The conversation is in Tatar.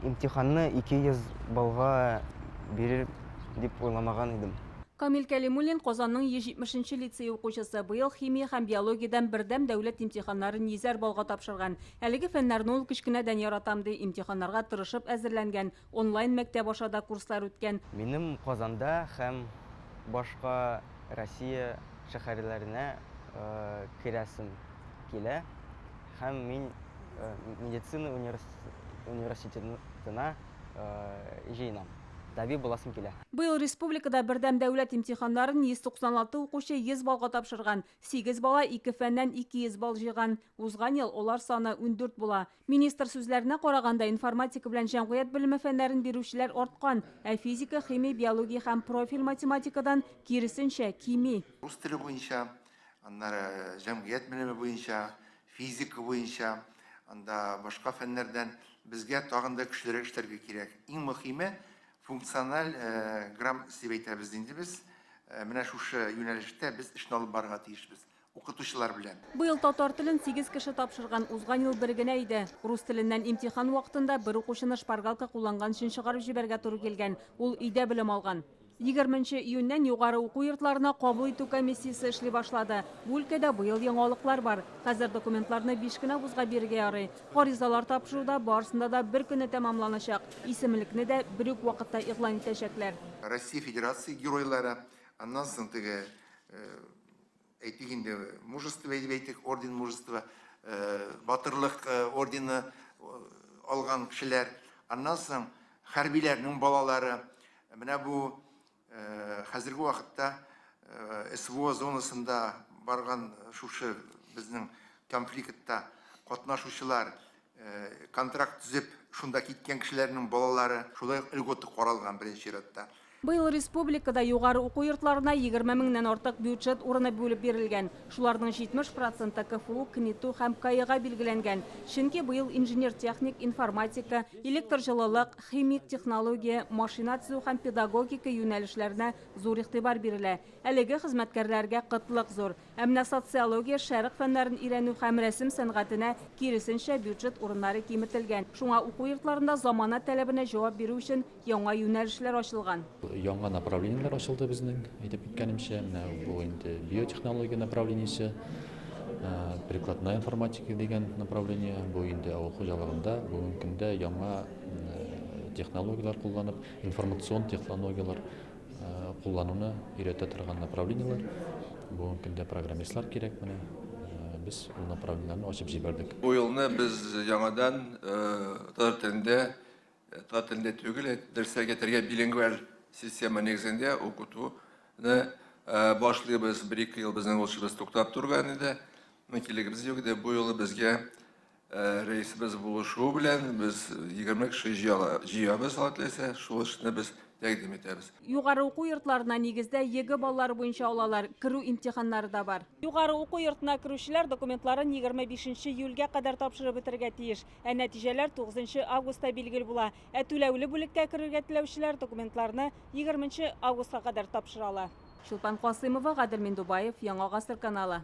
Имтиханны 200 баллга бирер дип уйламаган идем. Камил Кәлимуллин, Казанның 170 нче лицее укучысы, быел химия һәм биологиядән бердәм дәүләт имтиханнарын йөзәр баллга тапшырган. Әлеге фәннәрне ул кечкенәдән яратам, ди, имтиханнарга тырышып әзерләнгән, онлайн мәктәп аша да курслар үткән. Минем Казанда һәм башка Россия шәһәрләренә керәсем килә һәм мин медицина университетына җыенам. Табиб буласым килә. Быел республикада бердәм дәүләт имтиханнарын 196 укучы 100 баллга тапшырган. Сигез бала ике фәннән 200 балл җыйган. Узган ел алар саны 14 була. Министр сүзләренә караганда, информатика белән җәмгыять белеме фәннәрен бирүчеләр арткан, ә физика, химия, биология һәм профиль математикадан, киресенчә, кими. Рус теле буенча, аннары җәмгыять белеме буенча, физика буенча, анда башка фәннәрдән безгә тагын да көчлерәк эшләргә кирәк. Иң мөхиме, функциональ грамотность дип әйтәбез инде без. Менә шушы юнәлештә без эшне алып барырга тиешбез, укытучылар белән. Быел татар телен сигез кеше тапшырган, узган ел бер генә иде. Рус теленнән имтихан вакытында бер укучыны шпаргалка кулланган өчен чыгарып җибәргә туры килгән, ул өйдә белем алган. Егерменче июньнән югары уку йортларына кабул итү комиссиясе эшли башлады. Бу өлкәдә быел яңалыклар бар. Хәзер документларны биш кенә вузга бирергә ярый. Гаризалар тапшыру да барысында да бер көнне тәмамланачак. Исемлекне дә бер үк вакытта игълан итәчәкләр. Россия Федерация Геройлары, аннан соң теге, әйтик инде, Мужество дип әйтик, Орден Мужества, Батырлык ордены алган кешеләр, аннан соң хәрбиләрнең балалары, Менә бу хәзерге вакытта СВО зонасында барган шушы безнең конфликтта катнашучылар, контракт төзеп шунда киткән кешеләрнең балалары, шулай ук льгота каралган беренче чиратта. Быел республикада югары уку йортларына 20 меңнән артык бюджет урыны бүлеп бирелгән. Шуларның 70 проценты КФУ, КНИТУ һәм КАИга билгеләнгән. Чөнки быел инженер-техник, информатика, электр җылылык, Химик технология, машина төзү һәм педагогика юнәлешләренә зур игътибар бирелә. Әлеге хезмәткәрләргә кытлык зур. Ә менә социология, шәрык фәннәрен өйрәнү һәм рәсем сәнгатенә, киресенчә, бюджет урыннары киметелгән. Шуңа уку йортларында замана таләбенә җавап бирү өчен яңа юнәлешләр ачылган. Яңа направлениеләр ачылды безнең, әйтеп киткәнемчә, менә бу инде биотехнология направлениесе. Прикладная информатика дигән направление, бу инде авыл хуҗалыгында бүгенге көндә яңа технологияләр кулланып, информацион технологияләр куллануны өйрәтә торган направлениеләр. Бүгенге көндә программистлар кирәк менә. Без ул направлениеләрне ачып җибәрдек. Бу елны без яңадан татар телендә, татар телендә түгел, дәресләргә тергә билингваль система нигезендә укытуны башлыйбыз. Бер-ике ел безнең ул эшебез туктап торган иде. Мөмкинлегебез юк иде. Бу юлы безгә рәисебез булышуы белән без 20 кеше җыябыз, Алла теләсә, шул эшне без тәкъдим итәбез. Югары уку йортларына нигездә ЕГЭ баллары буенча алалар, керү имтиханнары да бар. Югары уку йортына керүчеләр документларын 25 нче июльгә кадәр тапшырып бетерергә тиеш. Ә нәтиҗәләр 9 нчы августта билгеле була. Ә түләүле бүлеккә керергә теләүчеләр документларны 20 нче августка кадәр тапшыра ала. Чулпан Касыймова, Гадел Миндубаев, Яңа Гасыр каналы.